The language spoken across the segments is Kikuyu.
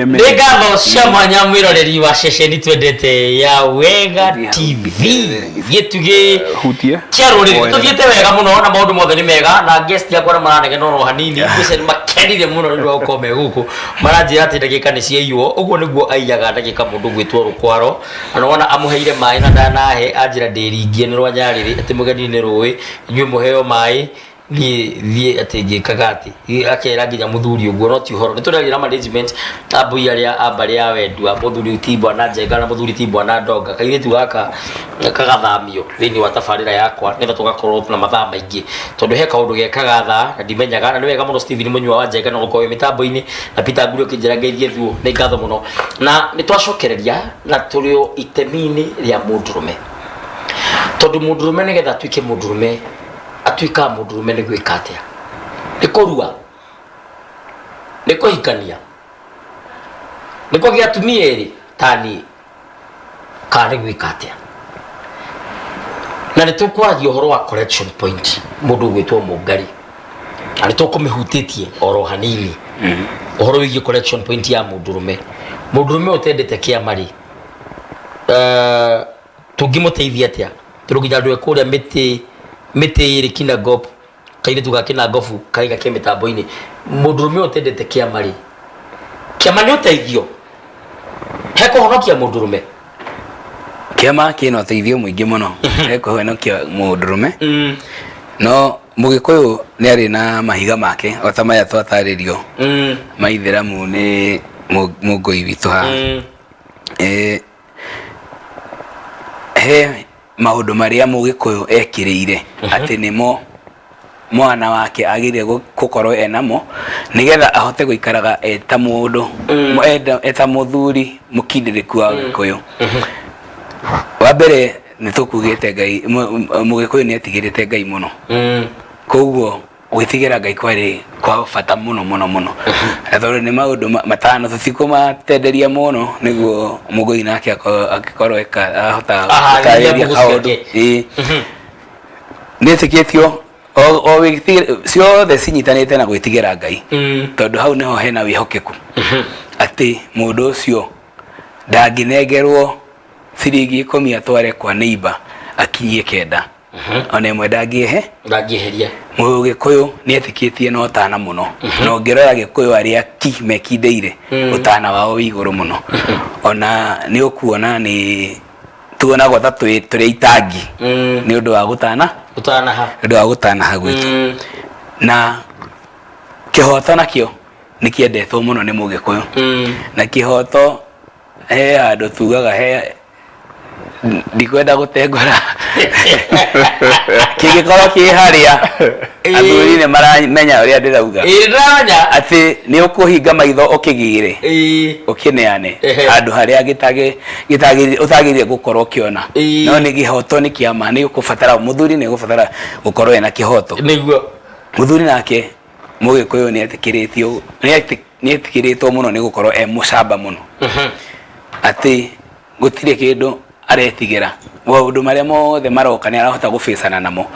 Hutia Nĩ ngatho cia mwanya mwĩroreri wa ceceni twendete ya Wega TV, gĩtugĩ Hutie. Kĩa rũrĩrĩ. Tũthiĩte wega mũno na maũndũ mothe nĩ mega, na guest yakwa nĩ maranegena oro hanini. Ngwĩciria nĩ makenire mũno nĩ ũndũ wa gũkorwo me gũkũ. Maranjĩra atĩ ndagĩka nĩ ciaiywo. Ũguo nĩguo aiyaga ndagĩka mũndũ gwĩtwo rũkwaro. Na nĩwona amũheire maĩ na ndanahe, anjĩra ndĩringie nĩ rwa nyarĩrĩ, atĩ mũgeni nĩ rũĩ, inyuĩ mũheo maĩ, niĩ thiĩ atĩ ngĩkaga atĩ akera nginya mũthuri ũguo. No ti ũhoro, nĩ tũraria na management ambui arĩa a mbarĩ ya wendua, mũthuri ti bwana Njenga na mũthuri ti bwana Ndonga. Kairĩtu gaka kagathamio thĩinĩ wa tabarĩra yakwa nĩgetha tũgakorwo na mathaa maingĩ, tondũ he kaũndũ gekaga thaa na ndimenyaga. Na nĩ wega mũno Steven Mũnyua wa Njenga na gũkorwo wĩ mĩtambo-inĩ, na Peter Nguri ũkĩnjĩra ngeithie thuo. Nĩ ngatho mũno, na nĩ twacokereria na tũrĩ o itemi-inĩ rĩa mũndũrũme, tondũ mũndũrũme nĩgetha atuĩke mũndũrũme, atuĩkaga mũndũrũme nĩ gwĩka atĩa? Nĩ kũrua? Nĩ kũhikania? Nĩ kũgĩa atumia erĩ ta niĩ? Kana nĩ gwĩka atĩa? Na nĩ tũkwaragia ũhoro wa correction point, mũndũ ũgwĩtwo Mũngari, na nĩ tũkũmĩhutĩtie oro hanini, ũhoro wĩgiĩ correction point ya mũndũrũme. Mũndũrũme ũtendete kĩama rĩ, tũngĩmũteithia atĩa? Tondũ nginya andũ kũrĩa mĩtĩ mĩtĩ ĩrĩ Kinangop, kairĩtu ga Kinangobu karaiga ke mĩtambo-inĩ, mũndũrũme ũyũ ũtendete kĩama rĩ, kĩama nĩ ũteithio he kũhonokia mũndũrũme? Kĩama kĩna ũteithio mũingĩ mũno he kũhonokia mũndũrũme. No mũgĩkũyũ nĩ arĩ na mahiga make o ta maya twatarĩrio maithĩramu nĩ mũngũi witũ haha. He maũndũ marĩa mũgĩkũyũ ekĩrĩire atĩ nĩmo mwana wake agĩrĩire gũkorwo enamo nĩgetha ahote gũikaraga eta mũndũ eta mũthuri mũkindĩrĩku wa gĩkũyũ. Wa mbere nĩ tũkugĩte Ngai, mũgĩkũyũ nĩ etigĩrĩte Ngai mũno. Koguo gwĩtigĩra Ngai kwarĩ kwa bata mũno mũno mũno, na tondũ nĩ maũndũ matano tũtikũmatenderia mũno nĩguo mũgũi nake angĩkorwo eka ahota Aharĩria gũtarĩria mbugu kaũndũ. ciake. Ĩĩ. Nĩtĩkĩtio o ciothe cinyitanĩte na gwĩtigĩra Ngai, tondũ hau nĩho hena wĩhokeku atĩ mũndũ ũcio ndangĩnengerwo ciringi 10 atware kwa neighbor akinyie 9, ona ĩmwe ndangĩehe. Ndangĩeheria. Mũgĩkũyũ nĩ etĩkĩtie na ũtana mũno, na ũngĩrora Gĩkũyũ arĩa ki mekindĩire, ũtana wao wĩ igũrũ mũno. Ona nĩ ũkuona nĩ tuonagwo ta tũrĩ itangi nĩ ũndũ wa gũtana. Ũtanaha. Nĩ ũndũ wa gũtanaha gwitũ. Na kĩhoto nakĩo nĩ kĩendetwo mũno nĩ mũgĩkũyũ. Na kĩhoto he handũ tugaga he ndikwenda gũtengũra kĩngĩkorwo kĩ harĩa athuri nĩ maramenya ũrĩa ndĩrauga. Ĩĩ, ndĩramenya. Atĩ nĩ ũkũhinga maitho ũkĩgĩre ũkĩneane handũ harĩa ũtagĩrĩire gũkorwo ũkĩona. No nĩ kĩhoto, nĩ kĩama, nĩ ũkũbatara mũthuri, nĩ ũgũbatara gũkorwo ena kĩhoto. Nĩguo. Mũthuri nake mũgĩkũyũ nĩ etĩkĩrĩtio, nĩ etĩkĩrĩtwo mũno nĩ gũkorwo e mũcamba mũno, atĩ gũtirĩ kĩndũ aretigĩra. Maũndũ marĩa mothe maroka nĩ arahota gũbĩcana namo,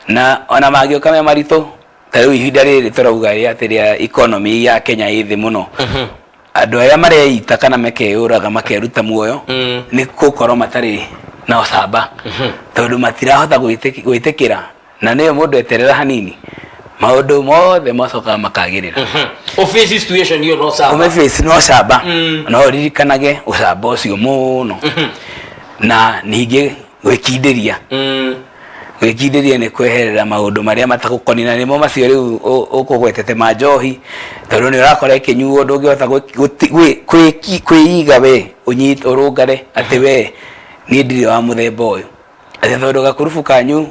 na ona mangĩũka me maritũ. Ta rĩu ihinda rĩrĩ tũrauga rĩ atĩ rĩa economy ya Kenya ĩ thĩ mũno, andũ arĩa mareita kana makeyũraga makeruta muoyo nĩ gũkorwo matarĩ na ũcamba, tondũ matirahota gwĩtĩkĩra. Na nĩyo mũndũ eterera hanini, maũndũ mothe macokaga makagĩrĩra. Ũface situation ĩyo no camba. Ũmĩface no ũcamba. No ũririkanage ũcamba ũcio mũno. Na ningĩ gwĩkindĩria. Gwĩkindĩria nĩ kweherera maũndũ marĩa matagũkoniĩ, na nĩmo macio rĩu ũkũgwetete ma njohi, tondũ nĩ ũrakora ĩkĩnyuo ndũngĩhota kwĩiga we ũrũngare atĩ we niĩ ndirĩ wa mũthemba ũyũ, atĩ tondũ gakurubu kanyu,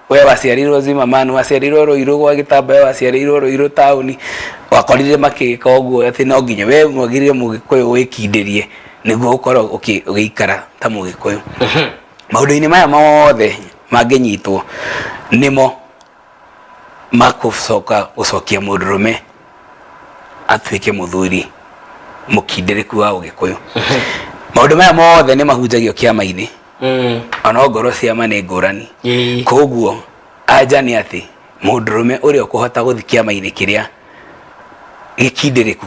we waciarĩirwo Zimmerman, waciarĩirwo Ruiru gwa Gĩtambaya, waciarĩirwo Ruiru taũni, wakorire makĩka ũguo, atĩ no nginya we mwagĩrĩire mũgĩkũyũ wĩkindĩrie nĩguo ũkorwo ũgĩikara ta mũgĩkũyũ. Maũndũ-inĩ maya mothe mangĩnyitwo nĩmo makũcoka gũcokia mũndũrũme atuĩke mũthuri mũkindĩrĩku wa ũgĩkũyũ. Maũndũ maya mothe nĩ mahunjagio kĩama-inĩ, ona ngoro ciama nĩ ngũrani. Koguo anja nĩ atĩ mũndũrũme ũrĩa ũkũhota gũthiĩ kĩama-inĩ kĩrĩa gĩkindĩrĩku.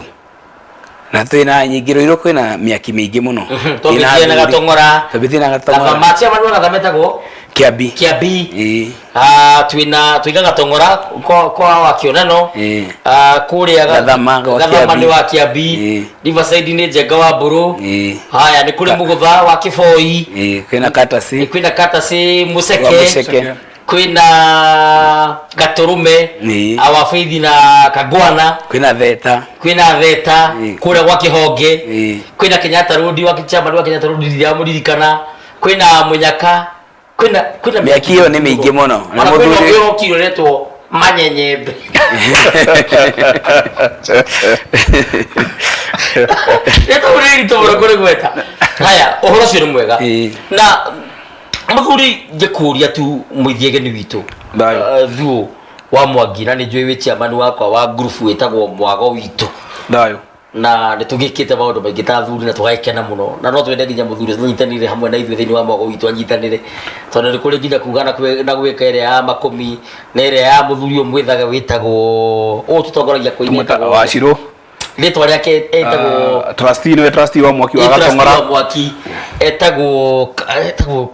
Na twĩna nyingĩ Rũirũ, kwĩna mĩaki mĩingĩ mũno. Twambĩtie na Gatong'ora. Twambĩtie na Gatong'ora. Gathama, chairman wa Gathama etagwo Kĩambi. Kĩambi. Ĩĩ. Ah, twĩna tũiga Gatong'ora kwa wa Kĩonano. Ĩĩ. Ah, kũrĩa Gathama gwa Gathama Kĩambi. nĩ wa Kĩambi. Ĩĩ. Riverside nĩ Njenga wa Mbũrũ. Ĩĩ. Haya, nĩ kũrĩ Mũgũtha wa Kĩboi. Ĩĩ, kwĩna Katasi. Kwĩna Katasi Wa Mũceke. Mũceke. Kwĩna Gatũrũme. Ĩĩ. Awa Faith na Kagwana. Kwĩna Theta. Kwĩna Theta. Ĩĩ. Kũrĩa gwa Kĩhonge. Ĩĩ. Kwĩna Kenyatta Road wa chairman wa Kenyatta Road ndiramũririkana. Kwĩna Mũnyaka. Kwĩna Mĩaki ĩyo nĩ mĩingĩ mũno. Na Ona kwĩna mũthuri- ũngĩ ũrokire ũretwo Manyenyembe. Rĩtwa rĩu nĩ iritũ mũno kũrĩgweta. Haya, ũhoro ũcio nĩ mwega. Ĩĩ. Na mũthuri, ngĩkũria tu mũithiegeni witũ, Thayũ. Thuo wa Mwangi, na nĩ njũĩ wĩ chairman wakwa wa ngurubu ĩtagwo Mwago Witũ. Thayũ. Na nĩ tũgĩkĩte maũndũ maingĩ ta athuri na tũgagĩkena mũno, na no twende nginya mũthuri tũnyitanĩre hamwe na ithuĩ thĩinĩ wa Mwago Witũ anyitanĩre, tondũ nĩ kũrĩ nginya kuga na gwĩka ĩrĩa ya makũmi na ĩrĩa ya mũthuri ũyũ mwĩthage wĩtagwo ũũ tũtongoragia kũina. Tũmwĩtaga Ĩtagwo Wacirũ. Rĩtwa rĩake etagwo Trustee, nĩwe trustee wa Mwaki wa Ĩ, trustee Gatong'ora. wa Mwaki etagwo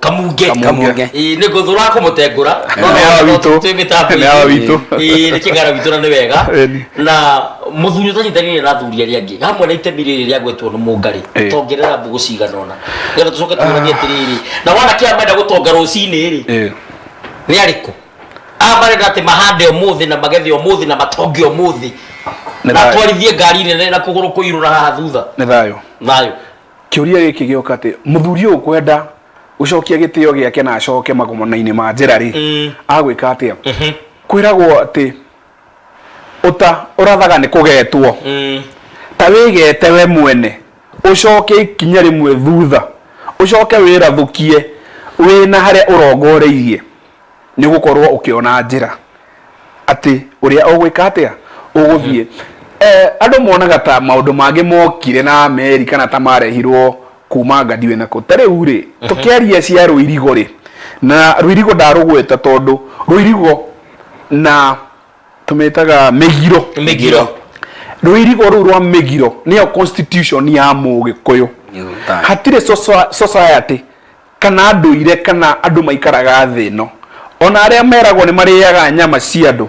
Kamunge. Kamunge. Ĩ, nĩ ngũthũra kũmũtengũra. Nĩ awa witũ. Twĩ mĩtambo-inĩ. Nĩ awa witũ. Ĩ, nĩ kĩgara witũ na nĩ wega. Ĩni. Na mũthuri ũtanyitanĩire na athuri arĩa angĩ hamwe na itemi rĩrĩ rĩa gwĩtwo nĩ mũngarĩ, Ĩ. tongerera mbũgũ cigana ũna nĩgetha tũcoke tũranie atĩrĩrĩ, na wanake aya marenda gũtonga rũcinĩ rĩ, Ĩĩ. nĩ arĩkũ aya marenda atĩ mahande ũmũthĩ na magethe ũmũthĩ na matonge ũmũthĩ Nĩ na thayũ. twarithie ngari nene na kũgũrũ kũirũ na haha thutha? Nĩ thayũ. Thayũ. Kĩũria gĩkĩ gĩoka atĩ mũthuri ũyũ kwenda gũcokia gĩtĩo gĩake na acoke magomano-inĩ ma njĩra rĩ, agwĩka atĩa? Kwĩragwo atĩ ũta ũrathaga nĩ kũgetwo. Ta wĩgete we mwene, ũcoke ikinya rĩmwe thutha, ũcoke wĩrathũkie wĩna harĩa ũrongoreirie, nĩ ũgũkorwo ũkĩona njĩra atĩ ũrĩa ũgwĩka atĩa ũgũthiĩ. Andũ monaga ta maũndũ mangĩ mokire na Amerika na ta marehirwo kuma ngadiwe nako. Ta rĩu rĩ, tũkĩaria cia rũirigo rĩ, na rũirigo ndarũgweta tondũ rũirigo na tũmĩtaga mĩgiro. Mĩgiro. Rũirigo rũu rwa mĩgiro nĩyo constitution ya Mũgĩkũyũ. Hatirĩ society kana ndũire kana andũ maikaraga thĩ ĩno, ona arĩa meragwo nĩ marĩaga nyama cia andũ,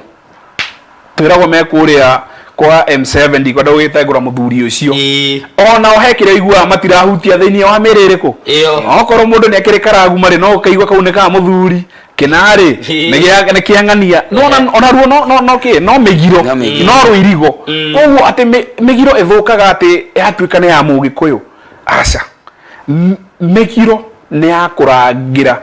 twĩragwo me kũrĩa kwa M7, ndikwenda gũgĩtengũra mũthuri ũcio. Ona o he kĩrĩa iguaga matirahutia thĩinĩ wa mĩrĩ ĩrĩkũ. Ĩyo. Okorwo mũndũ nĩ akĩrĩ karaguma rĩ, no ũkaigua kau nĩ ka mũthuri kĩnarĩ, nĩ kĩang'ania. No ona ruo no kĩ no mĩgiro. No mĩgiro. No rũirigo. Koguo atĩ mĩgiro ĩthũkaga atĩ yatuĩka nĩ ya Mũgĩkũyũ, aca. Mĩgiro nĩ ya kũrangĩra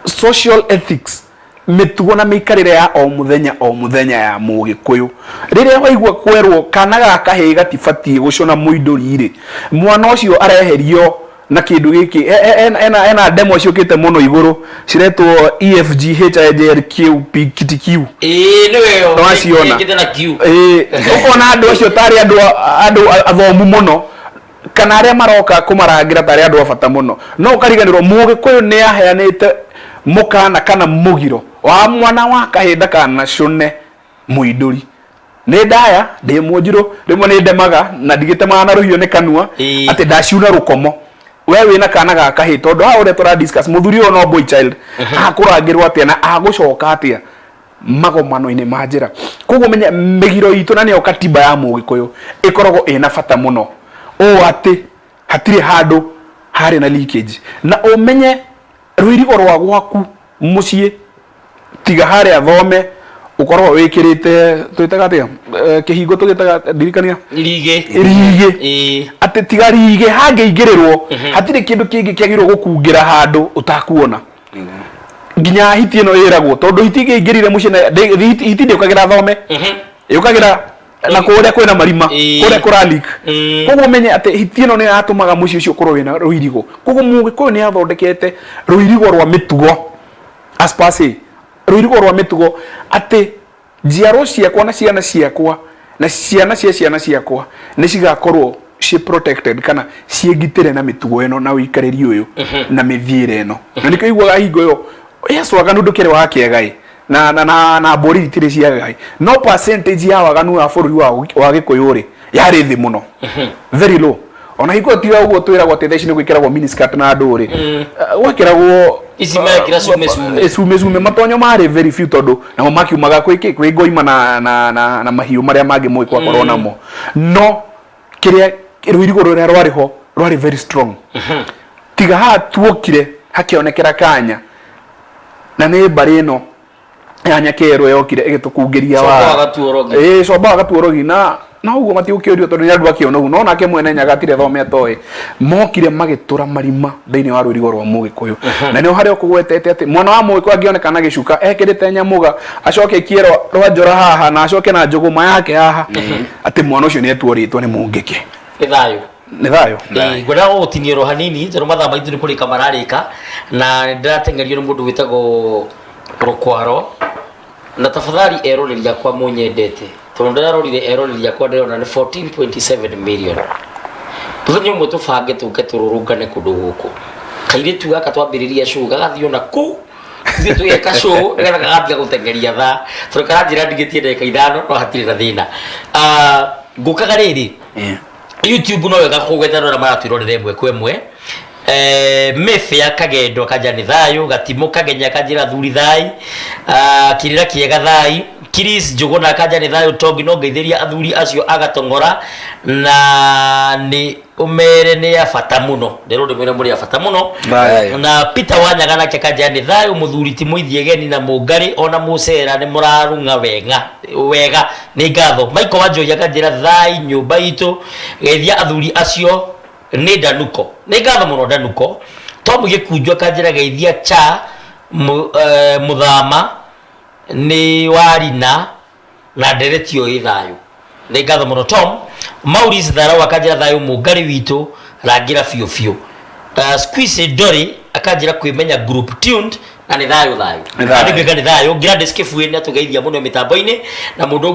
social ethics, mĩtugo na mĩikarĩre ya o mũthenya o mũthenya ya Mũgĩkũyũ. Rĩrĩa waigua kwerwo kana ga kahĩĩ gatibatiĩ gũcũna mũindũri rĩ, mwana ũcio areherio na kĩndũ gĩkĩ. Ena ndemwa ciũkĩte mũno igũrũ ciretwo E F G H I J L Q P T Q. Ĩĩ, nĩwe ĩyo. Nĩwaciona? Ĩkĩte na Q. Ĩĩ, ũkona andũ acio tarĩ andũ athomu mũno, kana arĩa maroka kũmarangĩra tarĩ andũ a bata mũno, no ũkariganĩrwo Mũgĩkũyũ nĩ aheanĩte mũkana kana mũgiro wa mwana wa kahĩĩ ndakanacũne mũindũri. Nĩ ndaya ndĩ mũnjirũ, rĩmwe nĩ ndemaga na ndigĩtemaga na rũhiũ nĩ kanua, atĩ ndaciuna rũkomo. We wĩna kana ga kahĩĩ, tondũ haha ũrĩa tũra discuss mũthuri ũyũ no boy child, akũrangĩrwo atĩa na agũcoka atĩa magomano-inĩ ma njĩra? Koguo menye mĩgiro itũ na nĩyo katiba ya Mũgĩkũyũ ĩkoragwo ĩna bata mũno, ũũ atĩ hatirĩ handũ harĩ na leakage. Na ũmenye rũirigo rwa gwaku mũciĩ, tiga harĩa thome ũkoragwo wĩkĩrĩte, twĩtaga atĩa, kĩhingo tũgĩtaga, ndirikania. Rigĩ. Rigĩ. Ĩĩ. Atĩ tiga rigĩ hangĩingĩrĩrwo, hatirĩ kĩndũ kĩngĩ kĩagĩrĩirwo gũkungĩra handũ ũtakuona. Nginya hiti ĩno ĩragwo, tondũ hiti ĩngĩingĩrire mũciĩ na hiti ndĩũkagĩra thome, yũkagĩra na kũrĩa kwĩna marima, kũrĩa kũra leak. Koguo menye atĩ hiti ĩno nĩ yatũmaga mũciĩ ũcio ũkorwo wĩna rũirigo. Koguo Mũgĩkũyũ nĩ athondekete rũirigo rwa mĩtugo, as per se rũirigo rwa mĩtugo, atĩ njiarwo ciakwa na ciana ciakwa na ciana cia ciana ciakwa nĩ cigakorwo ciĩ protected kana ciĩgitĩre na mĩtugo ĩno na ũikarĩri ũyũ na mĩthiĩre ĩno. Na nĩkĩo iguaga hingo ĩyo, yes, waganu ndũkĩrĩ wa kĩega ĩ, na mbũri itirĩ ciaga ĩ, no percentage ya waganu wa bũrũri wa Gĩkũyũ rĩ, Yarĩ thĩ mũno, very low. Ona hingo tiga ũguo twĩragwo atĩ thaa ici nĩ gwĩkĩragwo miniskirt na andũ rĩ, gwekĩragwo Ici mekĩra cume cume. Cume cume. Matonyo marĩ very few, tondũ namo makiumaga kwĩ kĩ, kwĩ ngoima na mahiũ marĩa mangĩ mũĩ kwakorwo namo. No kĩrĩa rũirigo rũrĩa rwarĩ ho rwarĩ very strong, tiga haha tuokire hakĩonekera kanya na nĩ mbarĩ ĩno ya Nyakerũ yokire ĩgĩtũkungĩria. Comba wa Gatuorogi. Ĩĩ, Comba wa Gatuorogi. Na ũguo matigũkĩũrio tondũ nĩ andũ akĩonogu, no nake mwene Nyaga atirĩ thome atoĩ. Mokire magĩtũra marima thĩinĩ wa rũirigo rwa Mũgĩkũyũ, na nĩho harĩa ũkũgwetete atĩ mwana wa Mũgĩkũyũ angĩoneka na gĩcuka ekĩrĩte nyamũga, acoke aikie rwa njora haha na acoke na njũgũma yake haha, atĩ mwana ũcio nĩ etuo rĩtwa nĩ Mũngĩkĩ. Nĩ thayũ. Nĩ thayũ. Ĩĩ, ngwendaga gũgũtinia oro hanini tondũ mathaa maitũ nĩ kũrĩka mararĩka, na nĩ ndĩrateng'erio nĩ mũndũ wĩtagwo Rũkwaro. Na tafadhali eroreri akwa mũnyendete, tondũ ndĩrarorire eroreri akwa ndĩrona nĩ 14.7 million. Mũthenya ũmwe tũbange tũke tũrũrũngane kũndũ gũkũ. Kairĩtu gaka twambĩrĩria show gagathiĩ ona kũu, ithuĩ tũgeka show nĩgetha gagatiga gũteng'eria thaa, tondũ karanjĩra ndigĩtie ndagĩka 5, no hatirĩ na thĩna. Ah, ngũkaga rĩrĩ YouTube no wega kũgweta andũ arĩa maratwĩrorera ĩmwe kwa ĩmwe. Mayfair Kagendo akanja nĩ thayũ. Gatimũ Kagenya akanjĩra thuri thai. Ah, kĩrĩra kĩega thai. Chris Njũgũna akanja nĩ thayũ. Tongi no ngeithĩria athuri acio agatong'ora na nĩ ũmere nĩ ya bata mũno. Ndĩrwo ndĩmwĩre mũrĩ a bata mũno. Thayũ. Na Peter Wanyaga nake akanja nĩ thayũ. Mũthuri ti Mũithiegeni na Mũngarĩ ona Mũcera nĩ mũrarung'a wega wega, nĩ ngatho. Michael Wanjohi akanjĩra thai nyũmba itũ, geithia athuri acio nĩ Danuko, nĩ ngatho mũno Danuko. Tom Gĩkunjo akanjĩra geithia cha mũthama nĩ warina na nderetio ĩ thayũ, nĩ ngatho mũno Tom. Maurice Tharau akanjĩra thayũ Mũngarĩ witũ, rangĩra biũ biũ. Squeeze Dory akanjĩra kwĩmenya group tuned na nĩ thayũ thayũ. Nĩ thayũ. Na nĩ nĩ thayũ. Gladys Kĩbuĩ nĩ atũgeithia mũno mĩtambo-inĩ, na mũndũ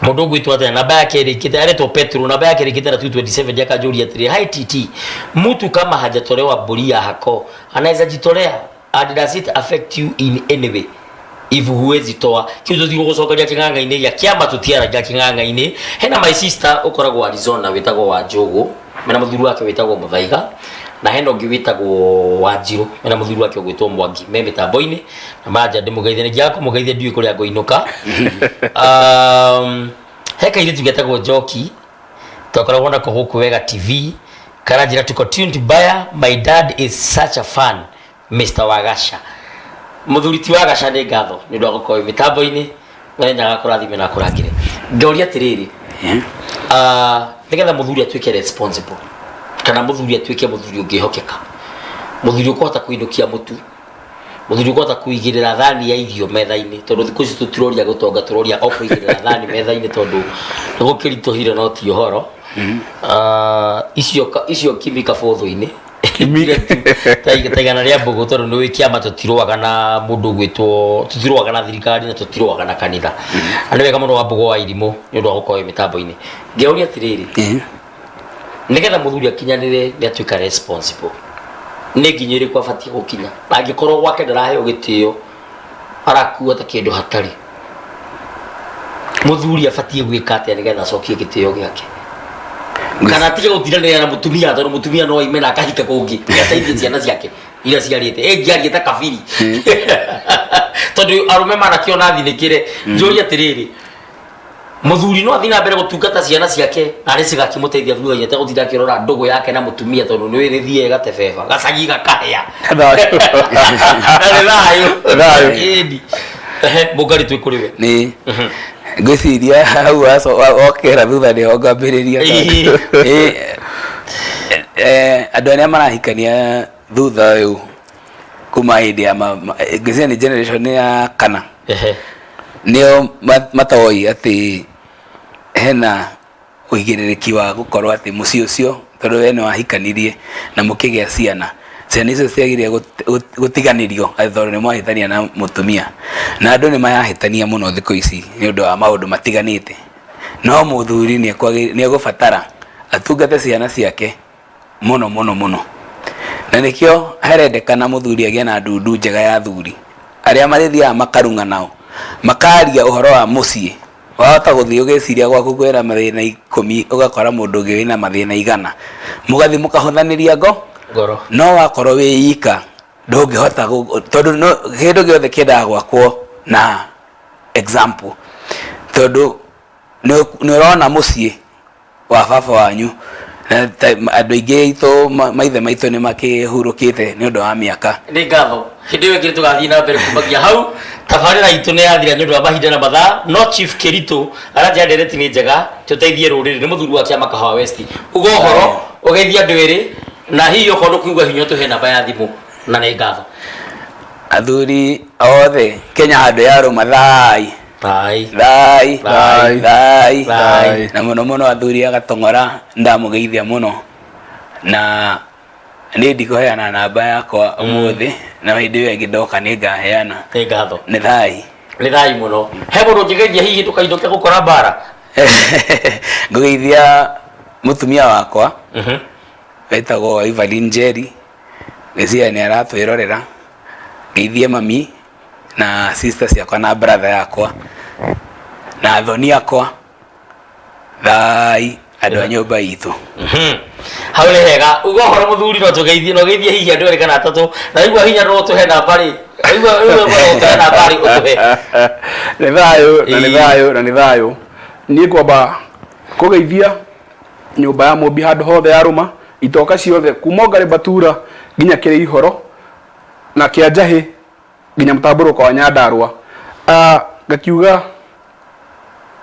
ũgwĩtwo atĩa, namba yake ĩrĩkĩte, aretwo Petro, namba yake ĩrĩkĩte na 227. Akanjũria atĩrĩ, "Hi TT, mtu kama hajatolewa mbũri ya hako anaweza jitolea and does it affect you in any way if huwezi toa?" Kiu tũtigũ gũcokeria kĩng'ang'a-inĩ gĩa kĩama, tũtiaragia kĩng'ang'a-inĩ. Hena my sister ũkoragwo Arizona wĩtagwo Wanjũgũ mena mũthuri wake wĩtagwo Mũthaiga, na hena ũngĩ wĩtagwo Wanjirũ mena mũthuri wake ũgwĩtwo Mwangi, me mĩtambo-inĩ na manja ndĩmũgeithie. Nĩngĩaga kũmũgeithia ndiũĩ kũrĩa ngũinũka. He kairĩtu getagwo Njoki twakoragwo nako gũkũ Wega TV, karanjĩra tuko tuned baya. My dad is such a fan, Mr Wagasha. Mũthuri ti Wagasha, nĩ ngatho nĩ ũndũ wa gũkorwo wĩ mĩtambo-inĩ. Mũthenya gakũrathime na akũrangĩre. Ngauria atĩrĩrĩ, ah, nĩgetha mũthuri atuĩke responsible, kana mũthuri atuĩke mũthuri ũngĩhokeka, mũthuri ũkũhota kũinũkia mũtu, mũthuri ũkũhota kũigĩrĩra thani ya irio metha-inĩ, tondũ thikũ ici tũtiroria gũtonga, tũroria o kũigĩrĩra thani metha-inĩ, tondũ nĩ gũkĩritũhire no ti ũhoro. Ah, icio kimi kabũthũ-inĩ ta 100 rĩa mbũgũ, tondũ nĩ wĩ kĩama tũtirũaga na mũndũ ũgwĩtwo, tũtirũaga na thirikari na tũtirũaga na kanitha. Na nĩ wega mũno wa mbũgũ wa irimũ nĩ ũndũ wa gũkorwo wĩ mĩtambo-inĩ. Ngeuria atĩrĩrĩ, nĩgetha mũthuri akinyanĩre nĩ atuĩka responsible, nĩ nginya ĩrĩkũ abatiĩ gũkinya? Na angĩkorwo gwake ndaraheo gĩtĩo, arakua ta kĩndũ hatarĩ, mũthuri abatiĩ gwĩka atĩa nĩgetha acokie gĩtĩo gĩake, kana atige gũtindanĩra na mũtumia, tondũ mũtumia no aime na akahika kũngĩ, ateithie ciana ciake iria ciarĩte ĩngiarie ta kabiri, tondũ arũme manakĩona thinĩkĩre. Njũrie atĩrĩrĩ, mũthuri no athiĩ na mbere gũtungata ciana ciake na arĩ cigakĩmũteithia thutha-inĩ, ategũtinda akĩrora ndũgũ yake na mũtumia, tondũ nĩ rĩthiĩ gatebeba gacagi gakahĩa? Thayũ. Na nĩ thayũ. Thayũ. Ĩni. Ehe, mũngari twĩ kũrĩ we. Nĩ ngwĩciria hau wokera thutha nĩho ngambĩrĩria. Ĩĩ. Ĩ, andũ arĩa marahikania thutha ũyũ kuma hĩndĩ ya ngwĩciria nĩ generation ya kana, nĩo matoĩ atĩ hena ũigĩrĩrĩki wa gũkorwo atĩ mũciĩ ũcio, tondũ we nĩ wahikanirie na mũkĩgĩa ciana, ciana icio ciagĩrĩire gũtiganĩrio atĩ tondũ nĩ mwahĩtania na mũtumia. Na andũ nĩ marahĩtania mũno thikũ ici nĩ ũndũ wa maũndũ matiganĩte, no mũthuri nĩ egũbatara atungate ciana ciake mũno mũno mũno, na nĩkĩo harendekana mũthuri agĩe na ndundu njega ya athuri arĩa marĩthiaga makarung'a nao, makaria ũhoro wa mũciĩ. Wahota gũthiĩ ũgĩciria gwaku kwĩna mathĩna 10, ũgakora mũndũ ũngĩ wĩna mathĩna 100, mũgathiĩ mũkahũthanĩria ngoro. No wakorwo wĩ ika ndũngĩhota, tondũ no kĩndũ gĩothe kĩendaga gwakwo na example, tondũ nĩ ũrona mũciĩ wa baba wanyu na andũ aingĩ aitũ, maithe maitũ nĩ makĩhurũkĩte nĩ ũndũ wa mĩaka. Nĩ ngatho. Hĩndĩ ĩyo ĩngĩ tũgathiĩ na mbere kumagia hau. Tabarĩra itũ nĩ yathira nĩ ũndũ wa mahinda na mathaa, no Chief Kĩritũ aranjĩra ndereti nĩ njega tũteithie rũrĩrĩ. Nĩ mũthuri wa kĩama Kahawa West. Uga ũhoro ũgeithie andũ erĩ, na hihi okorwo ndũkũigua hinya ũtũhe namba ya thimũ, na nĩ ngatho. Athuri othe Kenya handũ yarũma, thai. Thai. Thai. Thai. Thai. Thai. Na mũno mũno athuri a Gatong'ora, ndamũgeithia mũno, na niĩ ndikũheana namba yakwa ũmũthĩ, na hĩndĩ ĩyo ĩngĩ ndoka nĩ ngaheana. Nĩ ngatho. Nĩ thai. Nĩ thai mũno. He mũndũ ũngĩgeithia hihi ndũkainũke gũkora mbara? Ngũgeithia mũtumia wakwa wetagwo Evelyn Njeri, ngwĩciria nĩ aratwĩrorera. Ngeithie mami na sister ciakwa na brother yakwa na athoni akwa. Thai andũ a nyũmba itũ. Hau nĩ hega. Uga ũhoro mũthuri, no tũgeithie, no geithie hihi andũ erĩ kana atatũ, na igua hinya no ũtũhe namba rĩ, igua ũtũhe namba rĩ, ũtũhe. Nĩ thayũ na nĩ thayũ na nĩ thayũ. Niĩ ngwamba kũgeithia nyũmba ya Mũmbi handũ hothe yarũma, itoka ciothe kuma Ngarĩ Batura nginya kĩrĩ ihoro na kĩa Njahĩ nginya mũtambũrũko wa Nyandarũa. Ngakiuga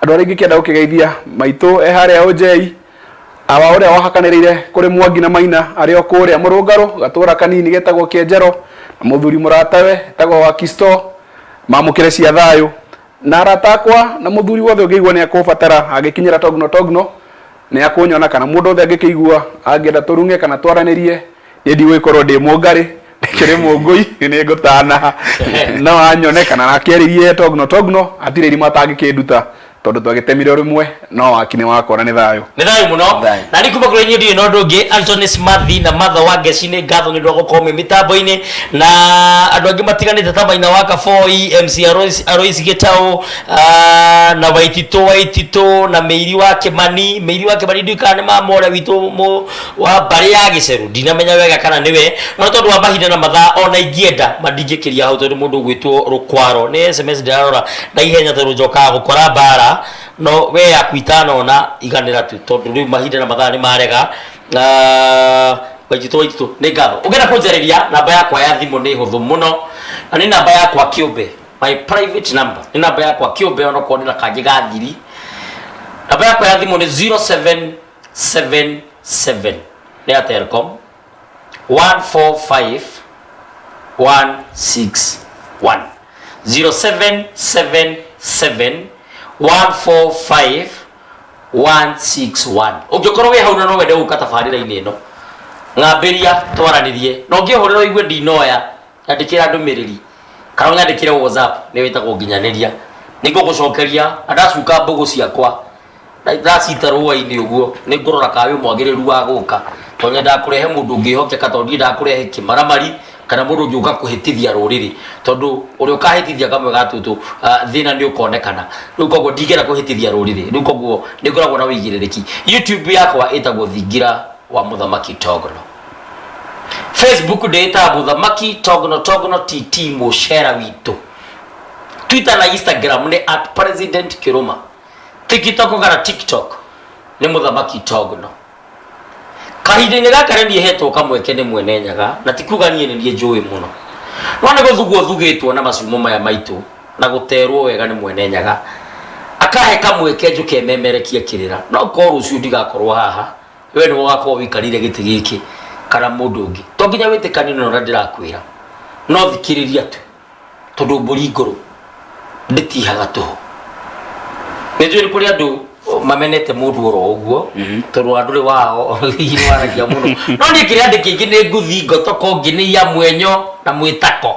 andũ arĩa ingĩkĩenda gũkĩgeithia, maitũ e harĩa Ũnjei, awa ũrĩa wahakanĩrĩire kũrĩ Mwangi na Maina arĩ o kũrĩa Mũrũngarũ gatũra kanini getagwo Kĩenjero, na mũthuri mũratawe etagwo Wakisto, mamũkĩre cia thayũ, na arata akwa na mũthuri wothe ũngĩigua nĩ akũbatara agĩkinyĩra Togno Togno nĩ akũnyona, kana mũndũ wothe angĩkĩigua angĩenda tũrung'e kana twaranĩrie, niĩ ndigũgĩkorwo ndĩ mũngarĩ, ndĩkĩrĩ mũngũi, nĩ ngũtana no anyone kana akĩarĩrie Togno Togno, hatirĩ irima atangĩkĩnduta, tondũ twagĩtemire rĩmwe, no waki nĩ wakwa na nĩ thayũ. Nĩ thayũ mũno. Thayũ. Na nĩ kuma kũrĩ inyuĩ ndirĩ na ũndũ ũngĩ. Anthony Smathi na Martha wa Ngeci, nĩ ngatho nĩ ũndũ wa gũkorwo mwĩ mĩtambo-inĩ, na andũ angĩ matiganĩte ta Maina wa Kaboi, MC Alois Gĩtaũ, na Waititũ Waititũ, na Mĩiri wa Kĩmani. Mĩiri wa Kĩmani ndiũĩ kana nĩ mama ũrĩa witũ wa mbarĩ ya Gĩcerũ, ndinamenya wega kana nĩwe, no tondũ wa mahinda na mathaa ona ingĩenda mandingĩkĩria hau, tondũ mũndũ ũgwĩtwo Rũkwaro nĩ SMS ndĩrarora na ihenya tondũ njokaga gũkora mbara, no we yaku itanona iganĩra tu, tondũ rĩu mahinda na mathaa nĩ marega. Waititũ Waititũ, nĩ ngatho. Ũngĩenda kũnjarĩria, namba yakwa ya thimũ nĩ hũthũ mũno, na nĩ namba yakwa kĩũmbe, my private number, nĩ namba yakwa kĩũmbe, onokorwo ndĩ na kangĩ ga thiri. Namba yakwa ya thimũ nĩ 0777, nĩ ya Telcom, 145 161, 0777 145 161. Ũngĩkorwo wĩ hau na no wende gũka tabarĩra-inĩ ĩno, ng'ambĩria twaranĩrie, na ũngĩhũrĩra ũigue ndinoya, nyandĩkĩra ndũmĩrĩri kana ũnyandĩkĩre WhatsApp, nĩ wĩtagwo nginyanĩria, nĩ ngũgũcokeria. Na ndacuka mbũgũ ciakwa ndacita rũa-inĩ ũguo, nĩ ngũrora kana wĩ mwagĩrĩru wa gũka, tondũ nyendaga kũrehe mũndũ ũngĩhokeka, tondũ ndiendaga kũrehe kĩmaramari kana mũndũ ũngĩũka kũhĩtithia rũrĩrĩ, tondũ ũrĩa ũkahĩtithia kamwe ga tũtũ, thĩna nĩ ũkonekana. Rĩu koguo ndingĩenda kũhĩtithia rũrĩrĩ. Rĩu koguo nĩ ngoragwo na ũigĩrĩrĩki. YouTube yakwa ĩtagwo Thingira wa Mũthamaki Togno. Facebook ndĩĩtaga Mũthamaki Togno Togno TT mũcera witũ. Twitter na Instagram nĩ at President Kĩrũma. TikTok kana TikTok nĩ Mũthamaki Togno. Kahinda-inĩ gaka nĩ niĩ hetwo kamweke nĩ Mwene Nyaga, na ti kuga niĩ nĩ niĩ njũĩ mũno, no nĩ gũthugwo thugĩtwo na macumo maya maitũ na gũterwo wega nĩ Mwene Nyaga, akahe kamweke njũke memerekie kĩrĩra. No korwo rũciũ ndigakorwo haha, we nĩwe ũgakorwo ũikarĩire gĩtĩ gĩkĩ kana mũndũ ũngĩ. To nginya wĩtĩkanie na ũrĩa ndĩrakwĩra, no thikĩrĩria tu, tondũ mbũri ngũrũ ndĩtihaga tũhũ. Nĩ njũĩ nĩ kũrĩ andũ mamenete mũndũ oro ũguo, tondũ wa ndũrĩ wao hihi nĩ waragia mũno, no niĩ kĩrĩa andĩki aingĩ nĩ nguthi ngotoko ngĩnĩia mwenyo na mwĩtako,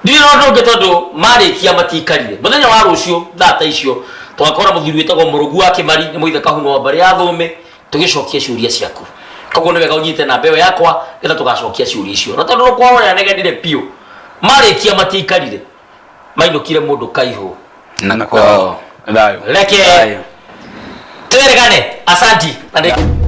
ndirĩ na ũndũ ũngĩ, tondũ marĩkia matiikarire. Mũthenya wa rũciũ thaa ta icio tũgakora mũthuri wĩtagwo Mũrũgu wa Kĩmari, nĩ mũithe Kahuno wa mbarĩ ya Thũũmĩ, tũgĩcokia ciũria ciaku. Koguo nĩ wega ũnyite namba ĩyo yakwa nĩgetha tũgacokia ciũria icio, na tondũ rũkwa ũrĩa negenire biũ, marĩkia matiikarire, mainũkire mũndũ kaihũ na kwao. Thayũ. Reke Thayũ. twĩrĩgane. Asanti. Na nĩ-